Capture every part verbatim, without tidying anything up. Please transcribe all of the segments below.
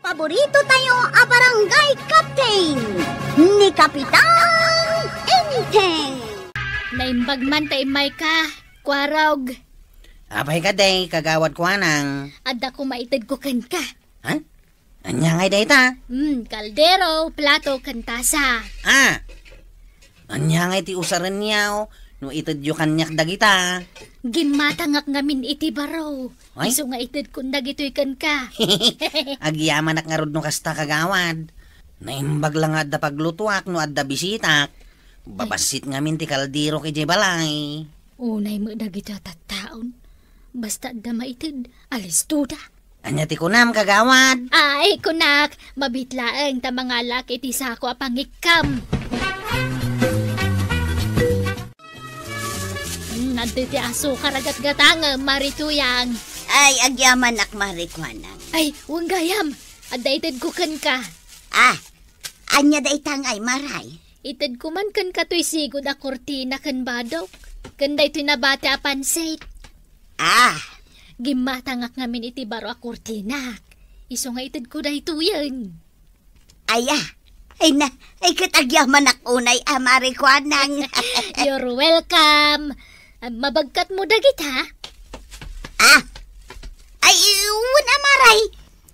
Paborito tayo a barangay captain, ni Kapitan Enteng. Naimbag man ta immayka, Kuarog. Apay kadi, Kagawad Kuanang? Adda koma itedko kenka. Ha? Ania ngay dayta? Hmm, kaldero, plato, ken tasa. Ah! Ania ngay ti usarenyo no itedyo kaniak dagita? Gimmatangak ngamin iti baro. Ay? Isu nga itedkon dagitoy kenka. Agyamanak ngarud no kasta, Kagawad. Naimbag la nga adda paglutuak no adda bisitak. Babassit ngamin ti kaldero idiay balay. Unay met dagitoy a tattaon. Basta adda maited, alistoda. Ania ti kunam, Kagawad? Ay, kunak, mabiit laeng ta mangalak iti sako a pangikkam. Hmm, adda ti asukar a gatgatangem, Mari Tuyang. Ay, agyamanak, Mari Kuanang. Ay, wen gayam, adda itedko kenka. Ah, ania dayta ngay, Mari? Itedko man kenka toy sigud a kurtina ken badok, ken daytoy nabati a pansit. Ah. Gimmatangak ngamin iti baro a kurtinak. Isu nga itedko daytoyen. Aya. Ay na, ay ket agyamanak unay a Mari Kuanang. You're welcome. Ah, mabagkatmo dagita? Ah. Ay, wen a Mari.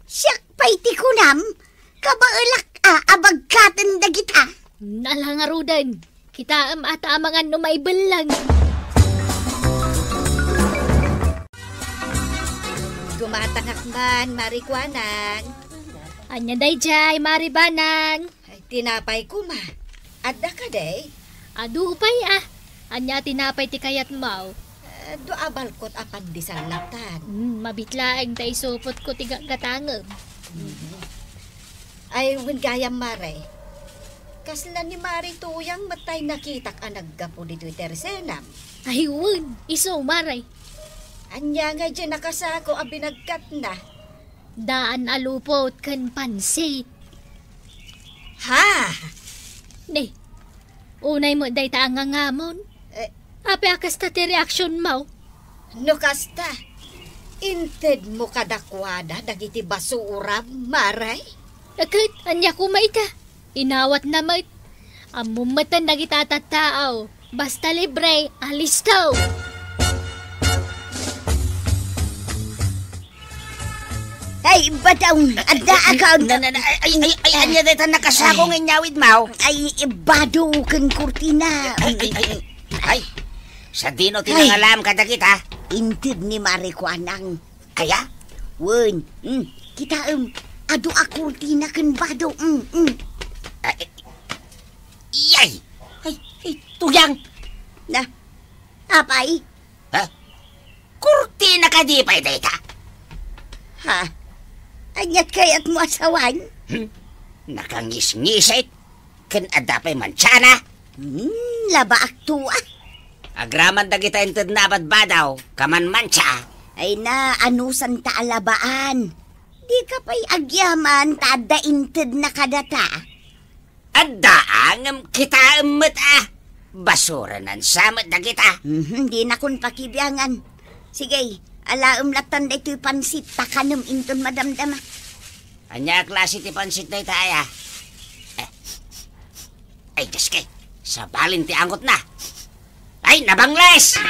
Siak pay ti kunam. Kabaelak a, abagkaten dagita. Nala ngaruden. Kitaem a ta amangan no maibellang. Gumatangak man, Mari Kuanang. Ania daydiay, Mari Banang? Ay, tinapay koma. Adda kadi? Adu pay, ah. Ania tinapay ti kayatmo? Eh, dua a balkot a pandesal latan. Hmm, mabiit laeng ta isupotko ti gatgatangem. Mhm. Ay, wen gayam, Mari. Kasla ni Mari Tuyang met tay nakitak a naggapu ditoy tersenam. Ay, wen, isu, Mari. Ania ngay diay nakasako a binagkatna? Daan a lupot ken pansit. Ha? Ne, unay met dayta a ngangamon. Eh. Apay a kasta ti reaksionmo? No kasta, intedmo kadakuada dagiti basuram, Mari? Ket, ania koma ita? Inawatna met. Ammom metten dagita a tattao. Basta libre, alisto! Ay, badong, adda akon. Na, na, na, ay, ay, ay, ay, ania dayta nakasako nga inyawidmo? Ay, bado ken kurtina. Ay, ay, ay, ay. Ay, sadino ti nangalam kadagita? Inted ni Mari Kuanang. Aya? Wen, mm, kitaem, adu a kurtina ken bado, mm, mm. Ay, ay, ay, ay, Tuyang! Na, apay? Ha? Kurtina kadi pay dayta? Ha? Aniat kayatmo a sawen? Hmm? Nakangisngisit? Ken adda pay mantsana? Hmm, labaakto, ah. Agraman dagita intedna a badbado, kaman mantsa. Ay na, anusanta a labaan. Dika pay agyaman ta adda intedna kadata. Adda, ngem kitaem met, ah. Basuranan sa met dagita. Mhm, dinakon pakibiangan. Sige, alaem latan daytoy pansit, ta kanem inton madamdama. Ania a klase ti pansit dayta aya? Eh. Ay, gaske. Sabalin ti angotna. Ay, nabangles!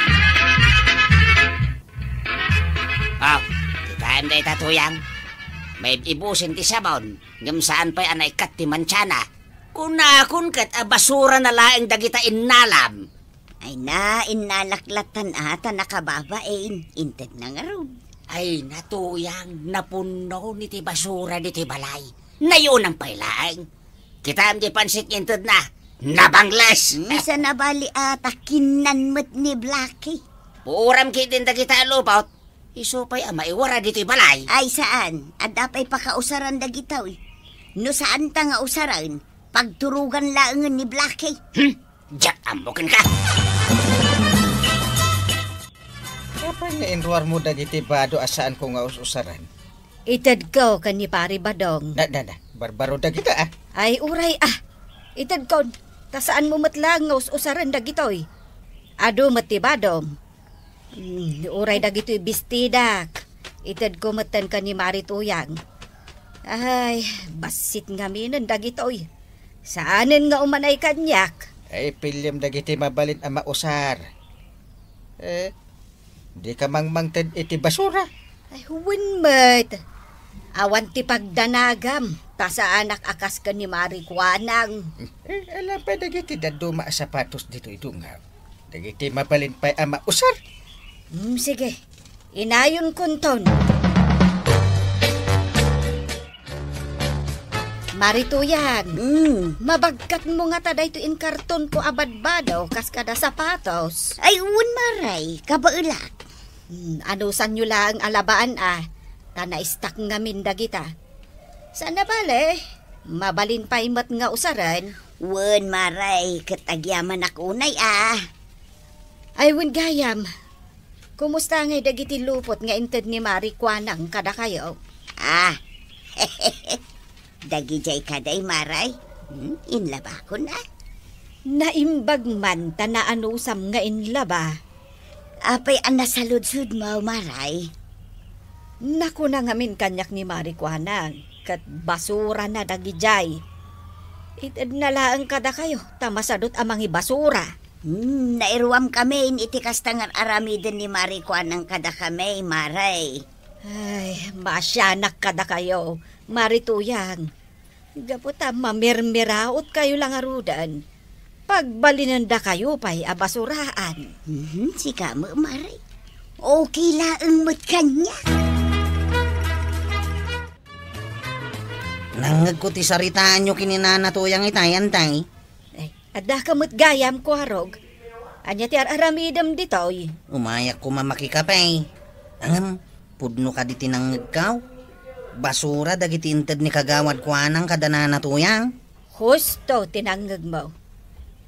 Ah, kitaem dayta, Tuyang. Maib-ibusen ti sabon, ngem saan pay a naikkat ti mantsana. Kunakon ket a basurana laeng dagita innalam. Ay na, innalak latan a ta nakababain, intedna ngarud. Ay na, Tuyang, napunno ni ti basura ditoy balay. Nayunam pay laeng. Kitaem ti pansit nga intedna, nabangles. Hmm, sa nabali a ta kinnan met ni Blackie. Puoram ketdin dagita a lupot, isu pay a maiwara ditoy balay. Ay, saan. Adda pay pakausaran dagitoy. No saanta nga usaren, pagturogan laengen ni Blackie. Hmm? Diak ammo kenka. Apay nga inruarmo dagiti bado a saanko nga us-usaren? Itedko ken ni Pari Badong. Na, na, na. Barbaro dagita, ah. Ay, uray, ah. Itedkon. Ta saanmo met laeng nga us-usaren dagitoy. Adu met ti badom. Hmm, uray dagitoy bestidak. Itedko metten ken ni Mari Tuyang. Ay, bassit ngaminen dagitoy. Saanen nga umanay kaniak. Ay, pilem dagiti mabalin a mausar. Eh, dika mangmangted iti basura. Ay, wen met. Awan ti pagdanagam, ta saanak a kas ken ni Mari Kuanang. Eh, ala pay dagiti dadduma a sapatos ditoy dungaw. Dagiti mabalin pay a mausar. Hmm, sige. Inayonkonton. Mari Tuyang, mm, mabagkatmo ngata daytoy inkartonko a badbado kas kada sapatos? Ay, wen, Maray, kabaelak. Hmm, anusanyo laeng a labaan a, ta naistak ngamin dagita. Saan a bale, mabalin pay met nga usaren. Wen, Maray, ket agyamanak unay a. Ay, wen gayam. Kumusta ngay dagiti lupot nga inted ni Mari Kuanang kadakayo? Ah, dagidiay kadi, Maray? Hmm, inlabakon a. Naimbag man ta naanusam nga inlaba. Apay a nasaludsodmo, Maray? Nakuna ngamin kaniak ni Mari Kuanang, ket basurana dagidiay. Itedna laeng kadakayo, ta masadut a mangibasura. Hmm, nairuamkamin iti kasta nga ar-aramiden ni Mari Kuanang kadakami, Maray. Ay, maasianak kadakayo, Mari Tuyang. Gapu ta mamirmiraotkayo la ngaruden, pagbalinendakayo pay a basuraan. Mhm, sika met, Maray. Okay laeng met kaniak. Nangngegko ti saritaanyo ken ni Nana Tuyang itay, Antay. Ay, addaka met gayam, Kuarog. Ania ti ar-aramidem ditoy? Umayak koma makikape. Ngem, pudno kadi ti nangngegko? Basura dagiti inted ni Kagawad Kuanang kada Nana Tuyang. Husto ti nangngegmo.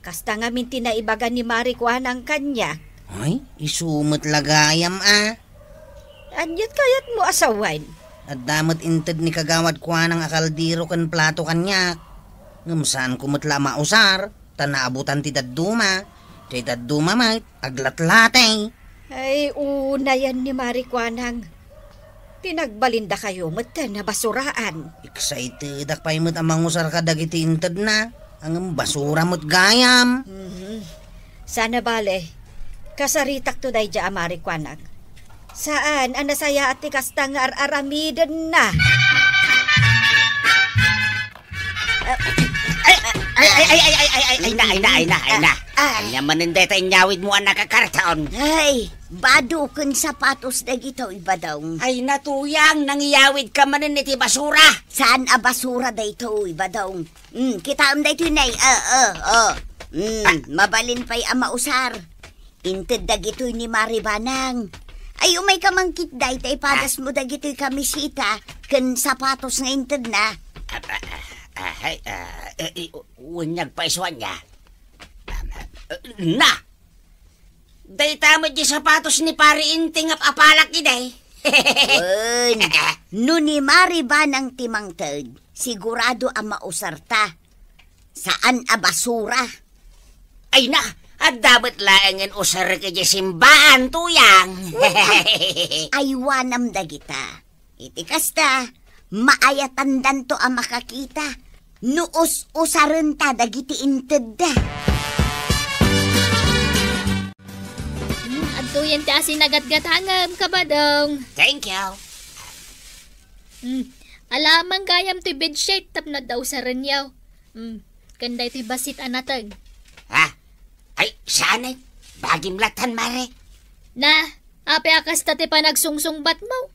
Kasta ngamin ti naibaga ni Mari Kuanang kaniak. Ay, isu met la gayam a. Aniat kayatmo a sawen? Adda met inted ni Kagawad Kuanang a kaldero ken plato kaniak. Ngem saanko met la a mausar, ta naabutan ti dadduma. Ti dadduma met, aglatlati. Ay, unayan ni Mari Kuanang. Pinagbalindakayo metten a basuraan. Excited-ak pay met a mangusar kadagiti intedna. Ngem basura met gayam. Mhm. Saan a bale, kasaritakto daydiay a Mari Kuanang. Saan a nasayaat ti kasta nga ar-aramidenna. Ay, ay, ay, ay, ay, ay, ay, ay, ay, na, ay, na, ay, na, ay, na. Ah, ah. Ania manen dayta inyawidmo a nakakarton? Ay, bado ken sapatos dagitoy, Badong. Ay, Nana Tuyang, nangiyawidka manen iti basura. Saan a basura daytoy, Badong? Mm, kitaem daytoy, Nay. Ah, ah, ah. Mm, ah, mabalin pay a mausar. Inted dagitoy ni Mari Banang. Ay, umayka manen ketdi ta ipadasmo dagitoy kamiseta ken sapatos nga intedna. Ah, ah, ah, ah, ay, ah, eh, eh, unyag pay isu ania. Ah, ah, na! Dayta met di sapatos ni Pari Inting nga apalak idi. Wen, no ni Mari Banang ti mangted, sigurado a mausarta. Saan a basura. Ay na, adda met laengen usarek idiay simbaan, Tuyang. Aywanam dagita. Iti kasta, maayatandanto a makakita no us-usarenta dagiti intedda. Hmm, adtoyen ti asin a gatgatangem, Kabadong. Thank you. Hmm, ala man gayam ti bedsheet tapno adda usarenyo. Hmm, ken daytoy bassit a nateng. Ha? Ay, saanen? Bagim latan, Mare. Na, apay a kasta ti panagsungsungbatmo?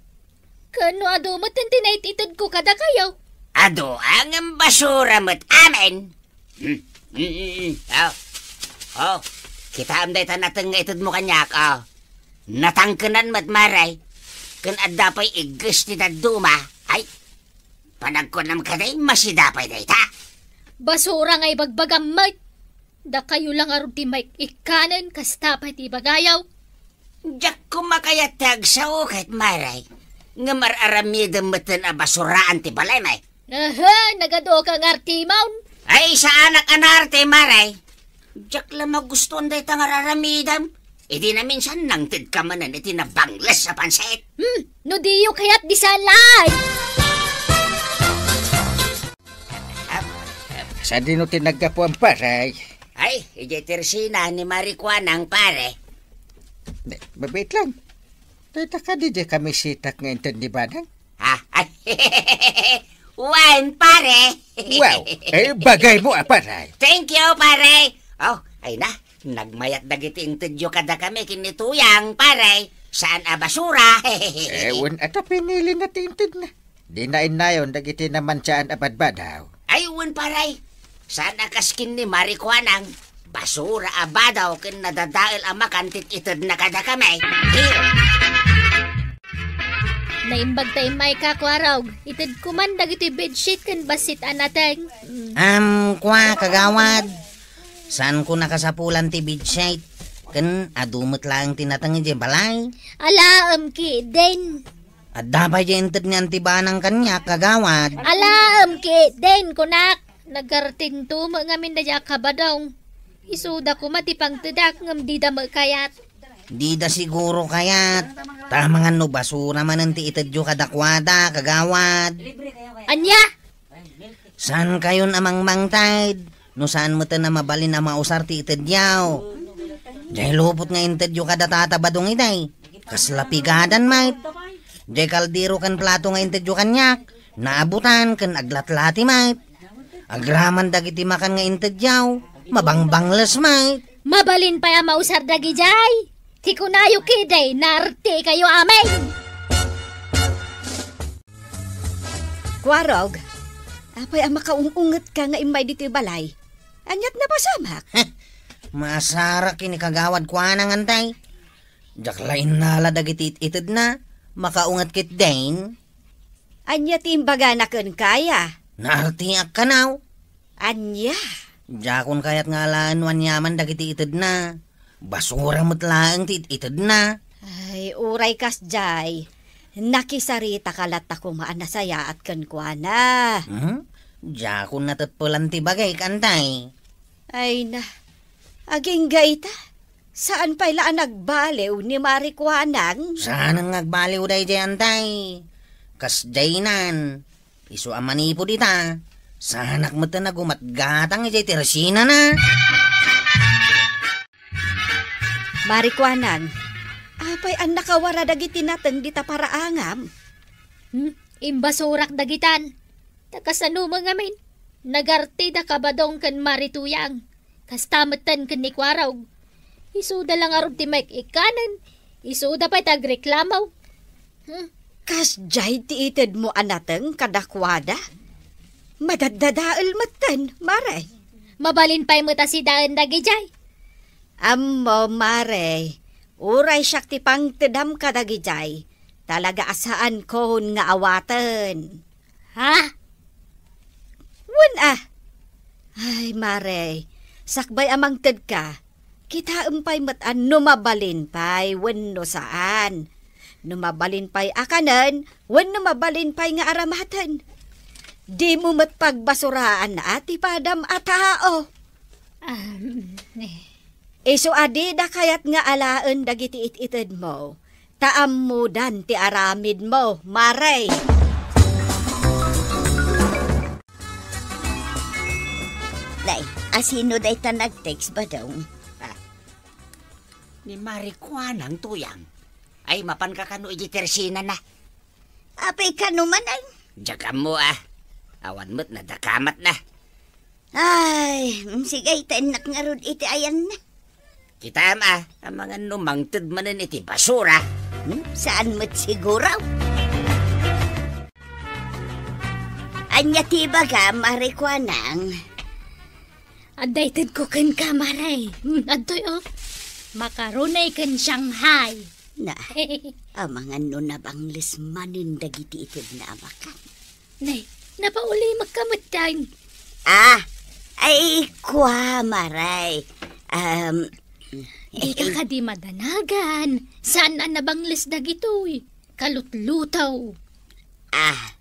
Ken no adu met ti naititedko kadakayo? Adu, ngem basura met amin. Hmm, hmm, hmm, hmm. Oh. Oh, kitaem dayta nateng nga itedmo kaniak, oh. Natangkenan met, Mare. Ken adda pay igges ti dadduma. Ay, panagkunam kadi, masida pay dayta. Basura nga ibagbagam met. Dakayo la ngarud ti maik-ikkanen, kasta pay ti ibagayo. Diak koma kayat ti agsao ket, Mare. Ngem ar-aramidem metten a basuraan ti balem, eh. Aha, nagaduka nga artimon. Ay, saanak a naarte, Mare. Diak la magustuan dayta nga ar-aramidem. Idi naminsan, nangtedka manen iti nabangles a pansit. Hmm, no diyo kayat, di saan laeng. Sadino ti naggapuan, pare? Ay, idiay tersina ni Marikuanang, pare. Di, mabit lang. Dayta kadi diay kamisitak nga inted ni Banang? Ha? Ay, wen, pare. Wow! Eh, bagay mo, ah, pare. Thank you, pare. Oh, ay na, nagmayat dagiti intedyo kadakami ken ni Tuyang, pare. Saan a basura. Eh, wen, ata pinili na ti inted na. Di nainnayon dagiti namansiaan a badbadaw. Ay, wen, pare. Saan a kas ken ni Marikuanang, basura a badaw ken nadadael a makan ti itedna kadakami. Naimbag ta immay ka, Kuarog. Itedko man dagiti bedsheet ken bassit a nateng. Mm. Am, kua, kagawad. Saanko nakasapulan ti bedsheet. Ken adu met laeng ti nateng idiay balay. Alaem ketdin. Adda pay diay inted ni Anti Banang kaniak, kagawad. Alaem ketdin, kunak. Nagartinto met ngamin daydiay a kabadong. Isuda koma ti pangtedak ngem dida met kayat. Dida siguro kayat. Ta amangan no basura manen ti itedyo kadakuada, kagawad. Ania? Saankayon a mangmangted no saan metten a mabalin a mausar ti itedyo. Diay lupot nga intedyo kada tata badong itay, kasla pigadan met. Diay kaldero ken plato nga intedyo kaniak, naabutan ken aglatlati met. Agraman dagiti makan nga intedyo, mabangbangles met. Mabalin pay a mausar dagidiay. Ti kunayo ketdi, naartikayo amin. Kuarog, apay a makaung-ungetka nga immay ditoy balay? Aniat napasamak? Maasarak ken ni kagawad Kuanang, Antay. Diak la innala dagiti it-itedna, makaunget ketdin. Ania ti imbagana kenka, aya? Naartiak kano. Ania? Diakon kayat nga alaen no aniaman dagiti itedna. Basura met laeng ti it-itedna. Ay, uray kasdiay. Nakisaritaka latta koma a nasayaat kenkuana. Hmm? Diakon nateppelan ti bagik, Antay. Ay na, agingga ita. Saan pay la a nagbaliw ni Marikuanang? Saan nga agbaliw daydiay, Antay? Kasdiaynan. Isu a manipud ita, saanak metten a gumatgatang idiay tersinana. Marikuanang, apay a nakawara dagiti nateng dita paraangam? Hmm, imbasurak dagitan. Ta kasano met ngamin? Nagartida kabadong ken Marituyang. Kasta metten ken ni Kuarog. Isuda la ngarud ti maik-ikkanen, isuda pay ti agreklamo. Hmm. Kasdiay ti itedmo a nateng kadakuada? Madaddadael metten, Mare. Mabalin pay met a sidaen dagidiay. Ammo, Mare, uray siak ti pangtedam kadagidiay, talaga a saankon nga awaten. Ha? Wen a. Ay, Mare, sakbay a mangtedka, kitaem pay met a no mabalin pay wenno saan. No mabalin pay a kanen, wenno mabalin pay nga aramaten. Dimo met pagbasuraan a ti padam a tao. Um, eh. Isu a dida kayat nga alaen dagiti it-itedmo, ta ammodan ti aramidmo, Mare. Nay, asino dayta nag-text, Badong? Ah, ni Marikuanang, Tuyang. Ay, mapanka kano iti tersinana? Apay kano manen? Diak ammo, ah. Awan met nadakamatna. Ay, mm, sige, itaennak ngarud iti ayanna. Kitaem a, amangan no mangted manen iti basura. Hmm? Saan met siguro? Ania ti ibaga, Mare Kuanang? Adda itedko kenka, Mare. Hmm, adtoy, oh. Macaroni ken Shanghai. Na, amangan no nabangles manen dagiti itedna a makan. Nay, napaulimekka metten. Ah, ay, kua, Maray. Um, Dika kadi madanagan. Saan a nabangles dagitoy? Kalutluto. Ah,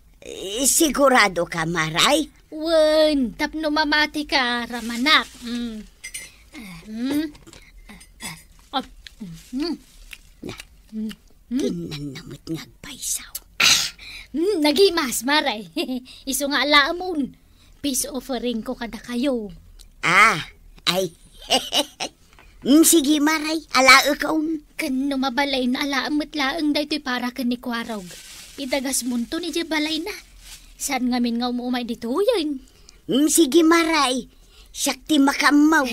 sigurado ka, Maray? Wen, tapno mamati ka, ramanak. Mm. Ah, mm. Ah, ah. Oh. Mm. Na, Mm. Hmm? Kinnanna met nga agpayso. Ah! Hmm, nagimas, Maray. Isu nga alaamon. peace offering ko kadakayo. Ah, ay. Mm, sige, Mare, alaekon. Ken no mabalin, alaem met laeng daytoy para ken ni Kuarog. Idagasmonto idiay balayna. Saan ngamin nga um-umay ditoyen? Mm, sige, Mare. Siak ti makaammo.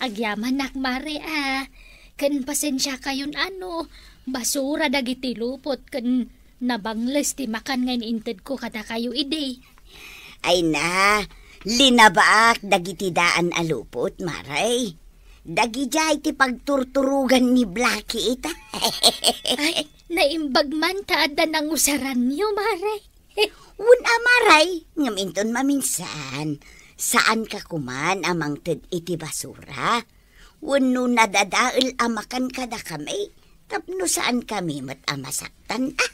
Agyamanak, Mare, a. Ken pasensiakayon a no basura dagiti lupot ken nabangles ti makan nga in-intedko kadakayo idi. Ay na, linabaak dagiti daan a lupot, Mare. Dagidiay ti pagturturogan ni Blackie ita. Ay, naimbag man ta adda nangusaranyo, Mare. Wen a, Mare, ngem inton maminsan, saanka koman a mangted iti basura. Wenno nadadael a makan kadakami, tapno saankami met a masaktan, a?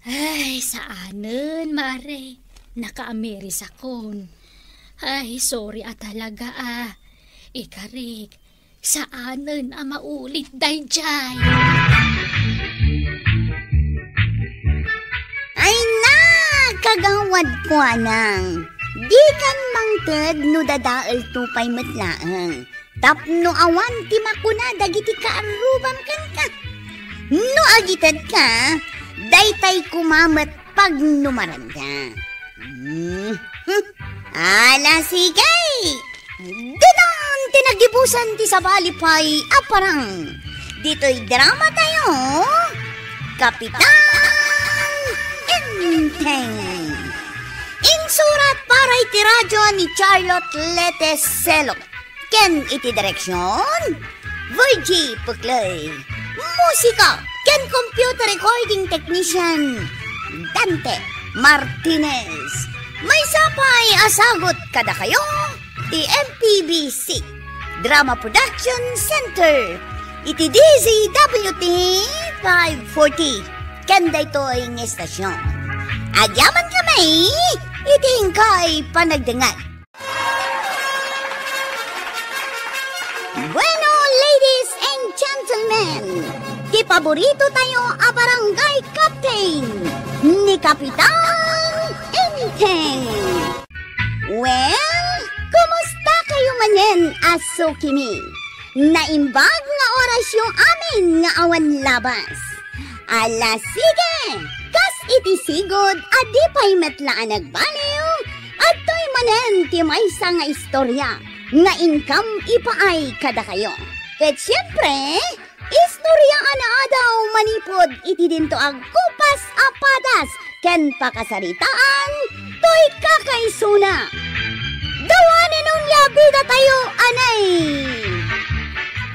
Ay, saanen, Mare. Nakaamirisakon. Ay, sorry a talaga, a. Ikarik, saanen a maulit daydiay. Ay na, kagawad Kuanang. Dikan mangted no dadaelto pay met laeng. Tapno awan ti makuna dagiti kaarrubam kenka. No agitedka, daytay koma met pagnumaranda. Hmm. Ala, sige! Ditan ti naggibusan ti sabali pay a parang. Ditoy drama tayo, Kapitan Enteng. Insurat para iti radyo ni Charlotte Leteselo. Ken iti direksion, Virgie Puclay. Musika ken computer recording technician, Dante Martinez. Maysa pay a sagut kadakayo ti M P B C Drama Production Center iti D Z W T five forty. Ken daytoy nga estasion, agyamankami iti inkay panagdengngeg. Bueno, ladies and gentlemen, ti paborito tayo a barangay captain, ni Kapitan Enteng. Well, kumusta kayo manen a sukimi? Naimbag nga orasyo amin nga awan labas. Ala, sige! Kas iti sigud a di pay met la a nagbaliw, adtoy manen ti maysa nga istorya nga inkam ipaay kadakayo. Ket siempre, istorya a naadaw manipud iti dinto agkupas a padas ken pakasaritaan toy kakaisuna. Dawanen onia bidatayo, anay!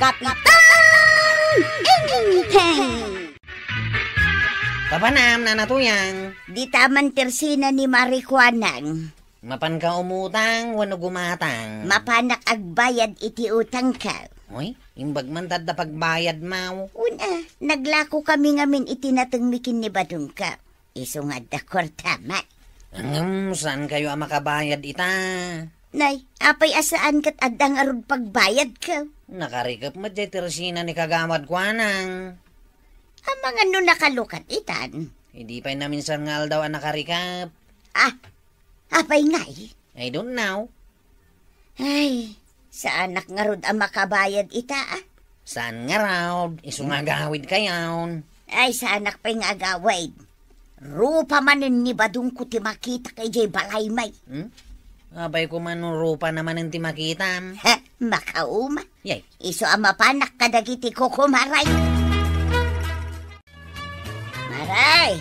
Kapitan Enteng! Papanam, Nana Tuyang. Dita man ti opisina ni Mari Kuanang. Mapanka umutang wenno gumatang? Mapanak agbayad iti utangko. Uy, imbag man ta adda pagbayadmo. Wen a, naglakokami ngamin iti natengmi ken ni Badongko. Isu nga adda kuartami. Ngem, saankayo a makabayad ita? Nay, apay a saan ket adda ngarud pagbayadko? Nakarikep met diay ti opisina ni Kagawad Kuanang. Amangan no nakalukat itan. Idi pay naminsan nga aldaw a nakarikep. Ah, apay ngay? I don't know. Ay, saanak ngarud a makabayad ita, a? Saan ngarud? Isu nga agawidkayon. Ay, saanak pay nga agawid. Rupa manen ni Badongko ti makitak idiay balaymi. Hmm? Apay koma no rupana manen ti makitam? Ha, makauma. Yay. Isu a mapanak kadagiti kukumaray. Maray,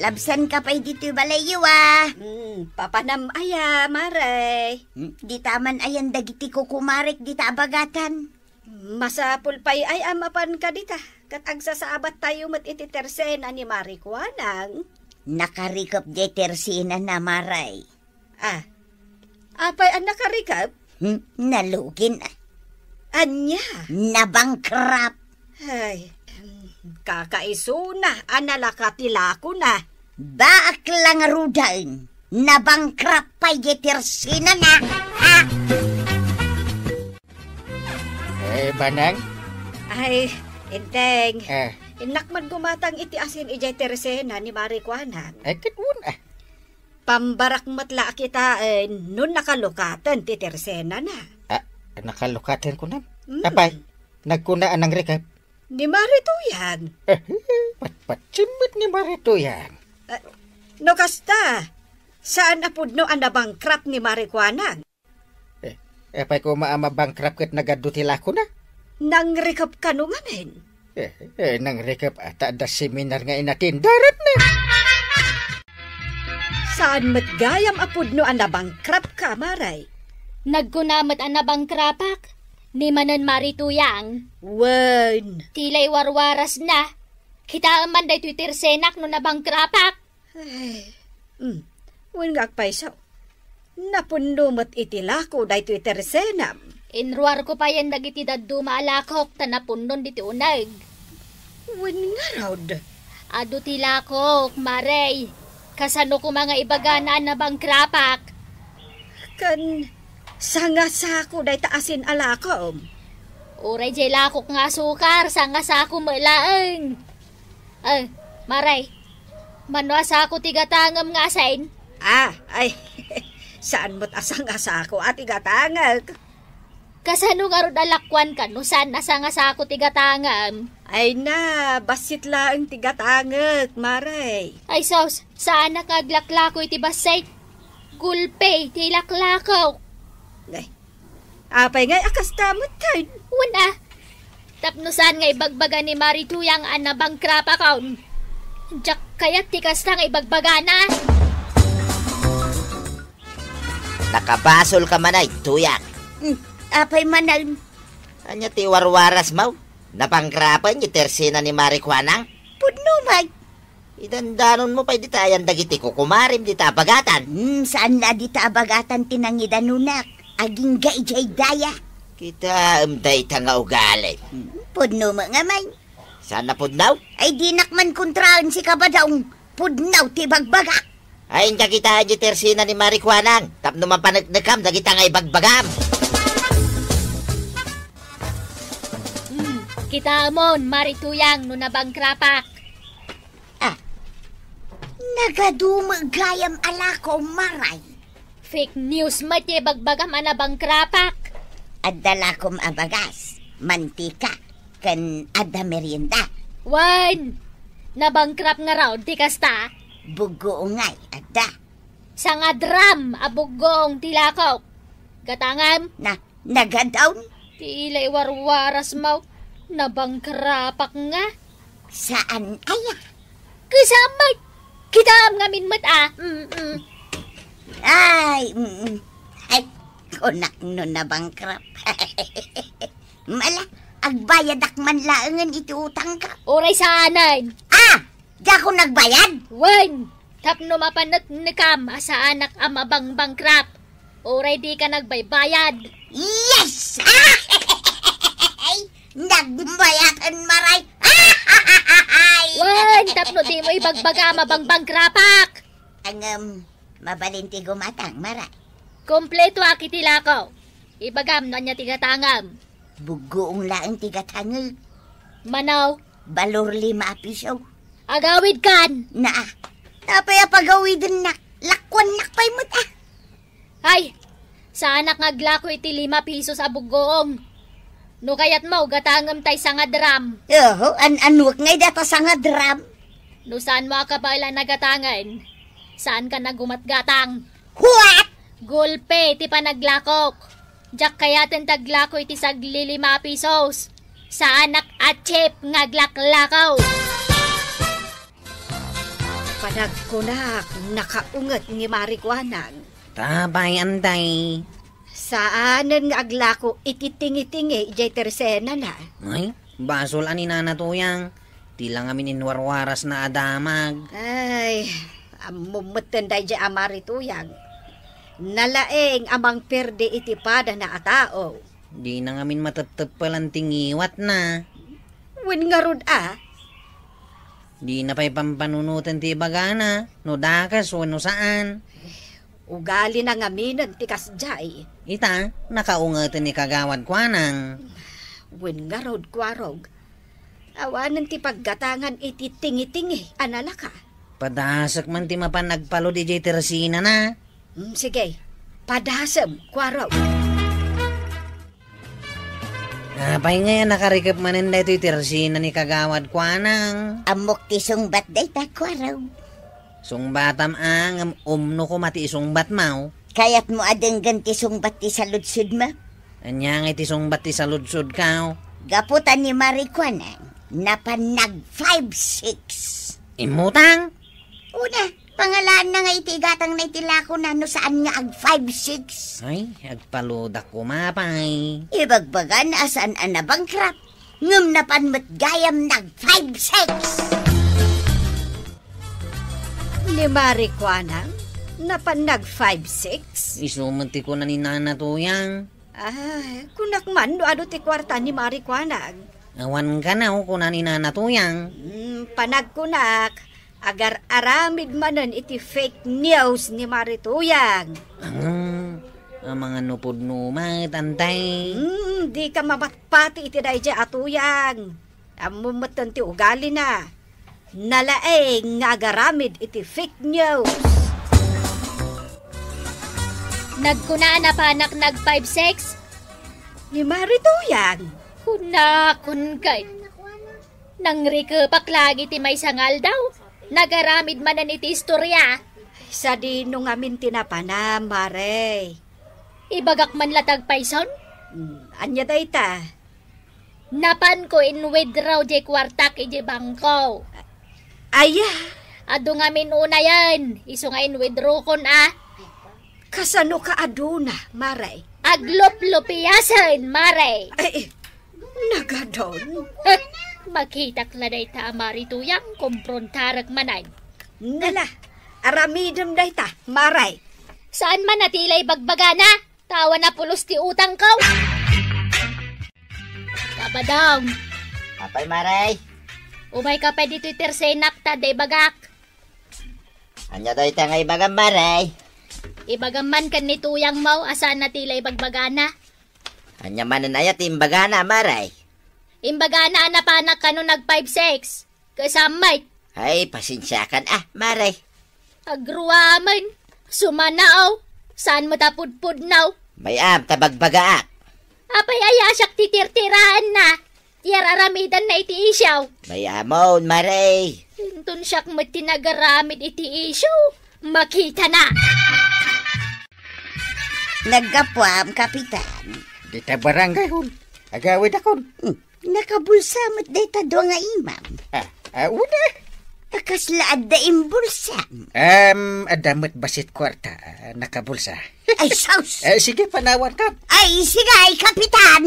labsanka pay ditoy balayyo, a. Hmm, papanam aya, Maray? Hmm, dita man ayan dagiti kukumarek dita a bagatan. Masapul pay ay a mapanka dita, ket agsasaabattayo met iti opisina ni Mari Kuanang. Nakarikep diay opisinana, Maray. Ah, apay a nakarikep? Hmm, nalugin, a. Ania? Nabankrupt. Ay, kakaisuna a nalaka ti lakona. Baak la ngaruden, nabankrupt pay diay opisinana, a. Eh, Banang? Ay, Enteng. Eh. Innak man gumatang iti asin idiay opisina ni Mari Kuanang. Eh, ket wen, a. Pambarak met la a kitaen no nakalukaten ti tersenana. Ah, nakalukaten kunam? Mm. Apay, nagkuna a nangrikep? Ni Mari Tuyang. Eh, patpatsim met ni Mari Tuyang. Ah, no kasta, saan a pudno a nabangkrap ni Mari Kuanang? Eh, apay koma a mabangkrap ket nagadu ti lakona? Nangrikep kano ngamin? Eh, eh, nangrikep a ta adda seminar nga inatendaranna. Saan met gayam a pudno a nabangkrap ka, Mari? Nagkuna met a nabangkrapak, ni manen Mari Tuyang. Wen. Ti la iwarwarasna. Kitaem man daytoy tersenak no nabangkrapak. Eh, mm. Wen nga agpayso. Napunno met iti lako daytoy tersenam. Inruarko payen dagiti dadduma a lakok ta napunnon ditoy uneg. Wen ngarud? Adu ti lakok, Mari. Kasano koma nga ibagana a nabangkrapak? Ken sangasako dayta asin a lakom. Uray diay lakok nga asukar, sangasako met laeng. Eh, Mari, mano a sako ti gatangem nga asin? Ah, ay, saan met a sangasako a ti gatangek? Kasano ngarud a lakuanka no saan a sangasako ti gatangem? Ay na, bassit laeng ti gatangek, Mari. Ay sus, saanak nga aglaklako iti bassit. Gulpi ti laklako. Ay, apay ngay a kasta met ken? Wen a. Tapno saan nga ibagbaga ni Mari Tuyang a nabangkrapakon. Diak kayat ti kasta nga ibagbagana. Nakabasolka manen, Tuyang. Hmm, apay manen? Ania ti warwarasmo? Nabangkrapen ti tersena ni Mari Kuanang? Pudno met. Idandanonmo pay dita ayan dagiti kukumarim dita a bagatan. Hmm, saan la dita a bagatan ti nangidanonak. Agingga idiay daya. Kitaem dayta nga ugali. Hmm, pudno met ngamin. Saan a pudno? Ay, dinak man kontraen sika, Badong. Pudno ti bagbaga. Ay, inka kitaen ti tersena ni Mari Kuanang tapno mapaneknekam dagita nga ibagbagam. Hmm, kitaemon, Mari Tuyang, no nabangkrapak. Ah, nagadu met gayam a lako, Mari. Fake news met ti ibagbagam a nabangkrapak. Adda lakom a bagas, mantika, ken adda merienda. Wen, nabangkrap ngarud ti kasta? Buggoong ngay, adda. Sangadram a buggoong ti lakok. Gatangem? Na, Nagadaw? Ti la iwarwarasmo, nabangkrapak nga. Saan aya? Kasama, kitaem ngamin met a. Mm-mm. Ay, mm-mm. Ay, kunak no nabangkrap. Mala, agbayadak man laengen iti utangko. Uray saanen. Ah! Diakon agbayad? Wen, tapno mapaneknekam a saanak a mabangbangkrap. Uray dika nagbaybayad. Yes! Nagbayadan, Mari. Wen, tapno dimo ibagbaga a mabangbangkrapak. Ngem, mabalin ti gumatang, Mari. Kompleto a kiti lako. Ibagam no ania ti gatangem. Buggoong laeng ti gatangek. Mano? Balor lima a piso. Agawidkan! Naa, apay a pagawidennak? Lakuannak pay met, ah. Ay, saanak nga aglako iti lima pisos a buggoong. No kayatmo, gatangem tay sangadram. Oho, an-anuek ngay data sangadram? No saanmo a kabaelan a gatangen, saanka a gumatgatang. What? Gulpi ti panaglakok. Diak kayaten ti aglako iti sagli lima a pisos. Saanak a cheap nga aglaklakaw. Panagkunak, nakaunget ni Mari Kuanang. Tapay, Anday. Saanen nga aglako iti tingi-tingi idiay tersenana. Ay, basol a ni Nana Tuyang. Ti la ngamin inwarwarasna a damag. Ay, ammom metten daydiay a Mari Tuyang. Nalaing a mangperdi iti padana a tao. Dina ngamin matepteppelan ti ngiwatna. Wen ngarud a? Dina pay pampanunoten ti ibagana, no dakes wenno saan. Ugalina ngaminen ti kasdiay. Ita, nakaungeten ni Kagawad Kuanang. Wen ngarud, Kuarog. Awanen ti paggatangan iti tingi-tingi a nalaka. Padasek man ti mapan nagpalud idiay tersinana. Mm, sige, padasem, kuaro. Apay nga nakarikep manen daytoy tersina ni Kagawad Kuanang? Ammok ti sungbat dayta, kuaro. Sungbatam a, ngem umno koma ti isungbatmo. Kayatmo a denggen ti sungbat ti saludsodmo? Ania ngay ti sungbat ti saludsodko? Gapu ta ni Mari Kuanang, napan nag five six. Immutang? Una, pangalaanna nga iti igatangna iti lakona no saan nga ag five six. Ay, agpaludak koma pay. Ibagbagana a saan a nabankrupt, ngem napan met gayam nag five six. Ni Mari Kuanang, napan nag five six? Isu met ti kuna ni Nana Tuyang. Ah, kunak man no adu ti kuarta ni Mari Kuanang. Awan kano, kuna ni Nana Tuyang. Hmm, panagkunak, agar-aramid manen iti fake news ni Mari Tuyang. Ah, amangan no pudno met, antay. Hmm, dika mamatpati iti daydiay a Tuyang. Ammom metten ti ugalina. Nalaing nga agaramid iti fake news. Nagkuna a napanak nag five six? Ni Mari Tuyang. Kuna, kun kay. Nangrikepak lagi ti maysa nga aldaw. Nagaramid manen iti istorya. Sadino ngamin ti napana, Mare? Ibagak man la ti agpayson? Hmm, ania dayta? Napanko in-withdraw diay kuartak idiay bangko. Aya? Adu ngamin unayen, isu nga in-withdrawkon a. Kasano ka aduna, Mare? Agluplupiasen, Mare. Ay, nagadon. Eh, makitak la dayta a Mari Tuyang, kumprontarek manen. Nala, aramidem dayta, Mare. Saan man a ti la ibagbagana? Ta awan a pulos ti utangko. Kabadong. Apay, Mare? Umayka pay ditoy tersenak ta adda ibagak. Ania dayta nga ibagam, Mare? Ibagam man ken ni Tuyangmo a saan a ti la ibagbagana. Ania manen aya ti imbagana, Mare? Imbagana a napanak kano nag five six. Kasammet. Ay, pasensiakan a, Mare. Agruamen. Sumanao. Saan met a pudpudno? May-am ta bagbagaak. Apay aya siak ti tirtiraenna? Ti ar-aramidanna iti isyu. May-amon, Mare. Inton siak met ti nagaramid iti isyu, makitana. Naggapuam, Kapitan. Dita barangay hall. Agawidakon. Hmm. Nakabulsa met dayta dua nga imam. Ah, ah, una. A, kasla adda imbulsa? Em, adda met bassit kuarta, ah, nakabulsa. Ay, sus! Eh, sige, panawanka. Ay, sige, ay, Kapitan!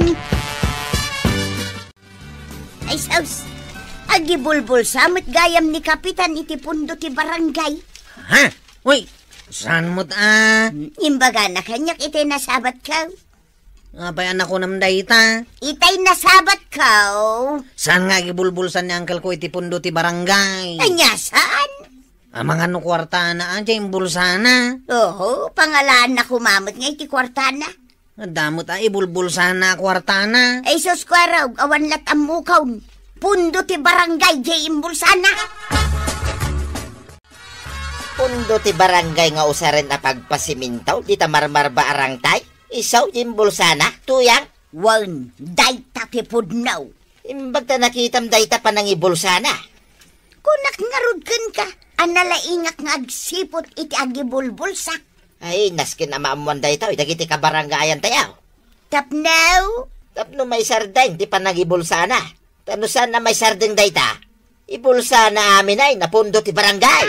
Ay, sus! Agibulbulsa met gayam ni Kapitan iti pundo ti barangay. Ha? Uy, saan met a? Imbagana kaniak itay nasabatko. Apay a nakunam dayta? Itay nasabatko. Saan nga agibulbulsa ni uncle ko iti pundo ti barangay? Ania saan? Amangan no kuartana a, diay imbulsana. Oho, pangalaanna koma met nga iti kuartana. Adda met a ibulbulsana a kuartana. Ay sus, kuarog, awan lat ammokon. Pundo ti barangay, diay imbulsana. Pundo ti barangay nga usaren a pagpasiminto dita marmarba a rangtay? Isu ti imbulsana, Tuyang? Wen, dayta ti pudno. Imbag ta nakitam dayta panangibulsana. Kunak ngarud kenka, a nalaingak nga agsiput iti agibulbulsa. Ay, nasken a maammuan dayta, dagiti kabarangayan tayo. Tapno? Tapno maisardeng ti panangibulsana. Ta no saan a maisardeng dayta, ibulsana amin ay napundo ti barangay.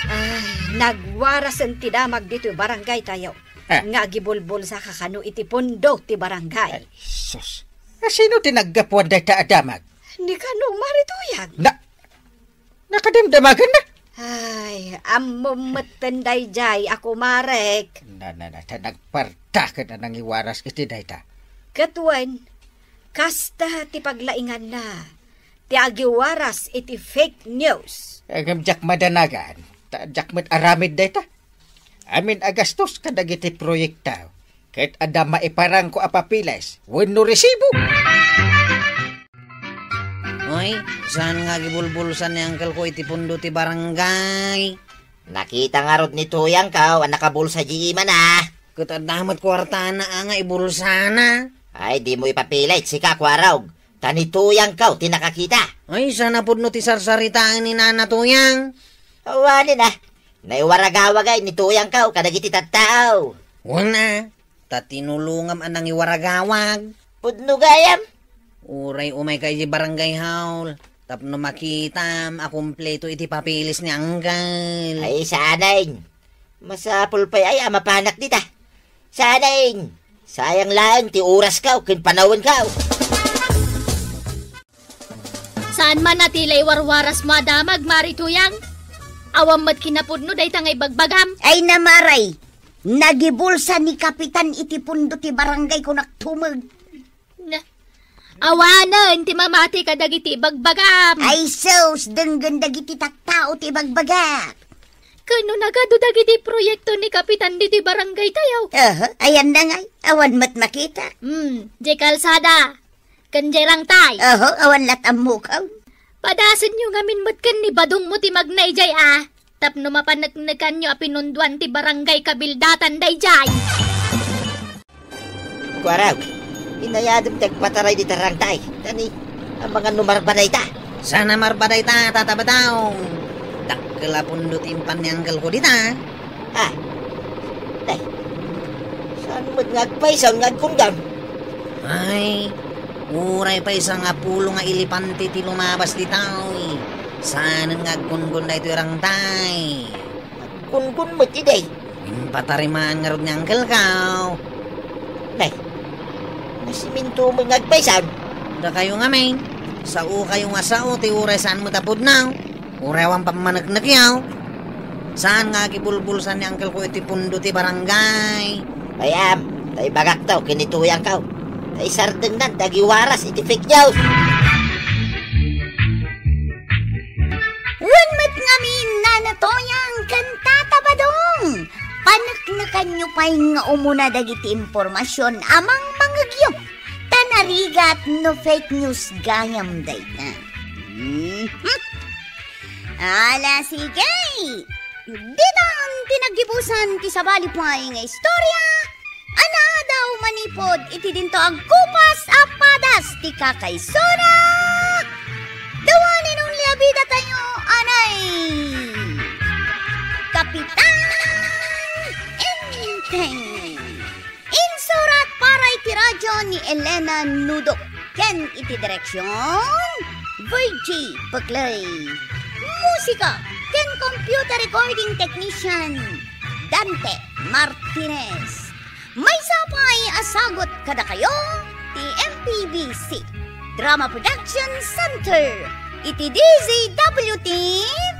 Ay, nagwarasen ti damag ditoy barangay tayo. Ah. Nga agibulbulsa kakano iti pundo ti barangay. Ay, sus. Asino ti naggapuan dayta a damag? Ni kano, Mari Tuyang? Na, Nakadamdamagan na? Ay, ammom metten daydiay a kumarek. Na, na, na, ta nagpartaken a nangiwaras iti dayta. Ket wen, kasta ti paglainganna, ti agiwaras iti fake news. Ngem diak madanagan, ta diak met aramid dayta. Amin a gastos kadagiti proyekto, ket adda maiparangko a papeles wenno resibo. O, Ay, saan nga gibulbulsan ni uncle ko iti pundo ti barangay? Nakita ngarud ni tuyangko a nakabulsa di imana. Ket adda met kuartana a nga ibulsana. Ay, dimo ipapilit, sika, Kuarog. Ta ni tuyangko ti nakakita. Ay, saan a pudno ti sarsaritaen ni Nana Tuyang? Awanen a. Naiwaragawag ay ni tuyangko kadagiti tattao. Wen a, ta tinulongam a nangiwaragawag. Pudno gayam. Uray umayka iti barangay hall tapno makitam a kumpleto iti papeles ni uncle. Ay, saanen. Masapul pay ay a mapanak dita. Saanen. Sayang laeng ti orasko ken panawenko. Saan man a ti la iwarwarasmo a damag, Mari Tuyang? Awan met kinapudno dayta nga ibagbagam. Ay, Mare, nagibulsa ni Kapitan iti pundo ti barangay, kunak tumeg. Na, awanen ti mamati kadagiti ibagbagam. Ay sus, denggen dagiti tattao ti ibagbagak. Ken no nagadu dagiti proyekto ni Kapitan ditoy barangay tayo? Aha, ayanna ngay, awan met makita. Hmm, jay kalsada. Ken jay rangtay. Oho, awan lat ammok. Padasenyo ngamin met ken ni Badongmo ti magna idiay a. Tapno mapaneknekanyo a pinunduan ti barangay kabildatan daydiay. Kuarog, inayadem ti agpataray dita rangtay. Tani, amangan no marba dayta. Saan a marba dayta, Tata Badong. Dakkel a pundo ti impan ni uncle ko dita. Ah. Tay. Saan met nga agpaysaw nga agkunggan? Ay, uray pay sangapulo nga elepante ti lumabas dita, uy. Saanen nga agkunggon daytoy rangtay. Agkunggon met idi. Impatarimaan ngarud ni uncle ko. Nay, nasiminto met nga agpaysaw. Dakayo ngamin, saokayo nga sao ti uray saan met a pudno. Uray awan pammaneknekyo. Saan nga agibulbulsan ni uncle ko iti pundo ti barangay? Ay, am, ta ibagakto ken ni tuyangko. Ta isardengnan ti agiwaras iti fake news. Wen met ngamin, Nana Tuyang ken Tata Badong, paneknekanyo pay nga umuna dagiti impormasion a mangmangegyo, ta narigat no fake news gayam dayta. Mhm. Ala, sige! Ditan ti naggibusan ti sabali pay nga istorya a naadaw manipud iti dinto agkupas a padas ti kakaisuna. The one and only a bida tayo, anay, Kapitan Enteng. Insurat para iti radyo ni Elena Nudo, ken iti direksion, Virgie Peclay. Musika ken computer recording technician, Dante Martinez. Maysa pay a sagut kadakayo ti M P B C Drama Production Center iti D Z W T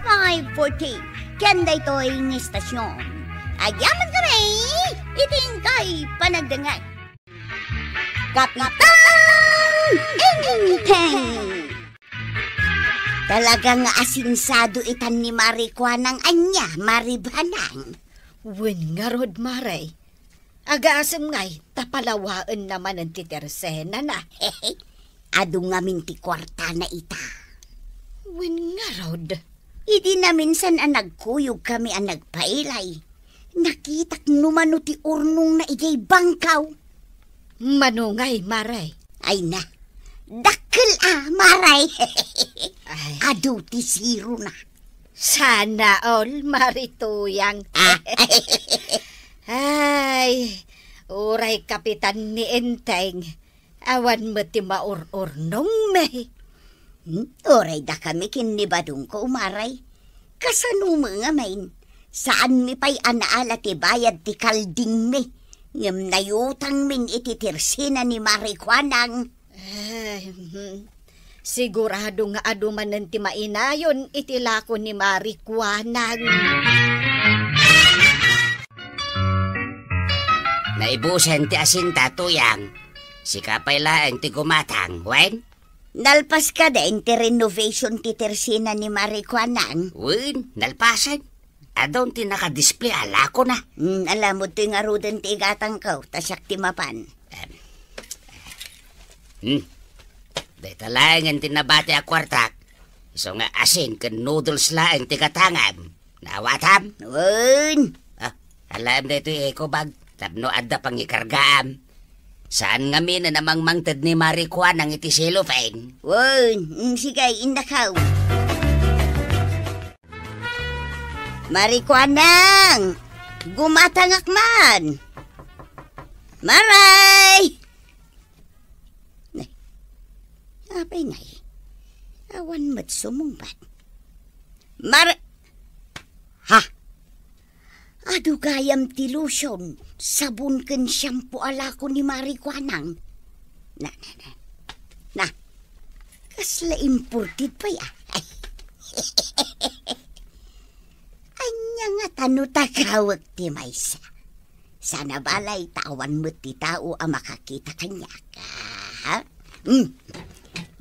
five forty. Ken daytoy nga istasyon, agyamankami iti inkay panagdengngeg. Kapitan Enteng! Talaga nga asinsado itan ni Mari Kuanang, ania, Mari Banang? Wen ngarud, Mare. Agasem ngay, ta palawaenna manen ti tersenana. Adu ngamin ti kuartana ita. Wen ngarud. Idi naminsan a nagkuyogkami a nagpailay, nakitak no mano ti urnongna idiay bangkaw. Mano ngay, Mare? Ay na, dakkel a, Mare. Ay. Adu ti sirona. Sana all, Mari Tuyang. Ah. Ay, uray kapitan ni Enteng. Awan met ti maur-urnongmi. Hmm, uray dakami ken ni Badongko, Mare. Kasano met ngamin? Saanmi pay a naala ti bayad ti kaldingmi, ngem nayutangmin iti tersena ni Mari Kuanang. Eh, hmm. Sigurado nga adu manen ti mainayon iti lako ni Mari Kuanang. Naibusen ti asinta, Tuyang. Sika pay laeng ti gumatang, wen? Nalpas kadi ti renovation ti tersena ni Mari Kuanang? Wen, nalpasen. Adun ti naka-display a lakona. Hmm, alamod toy ngaruden ti igatangko, ta siak ti mapan. Em. Hmm. Dayta laengen ti nabati a kuartak. Isu nga asin ken noodles laeng ti gatangam. Naawatam? Wen. Ah, alaem daytoy eco bag tapno adda pangikargaam. Saan ngamin a mangmangted ni Mari Kuanang iti cellophane? Wen, mm, sige, innakaw. Mari Kuanang! Gumatangak man! Maray! Nay, apay ngay? Awan met sumungbat. Mar-, ha? Adu gayam ti lotion, sabon ken shampoo a lako ni Mari Kuanang. Na, na, na. Na. Kasla imported pay, ah. Ay. Ania ngata no takawek ti maysa? Sana balay ta awan met ti tao a makakita kaniak. Ha? Hmm.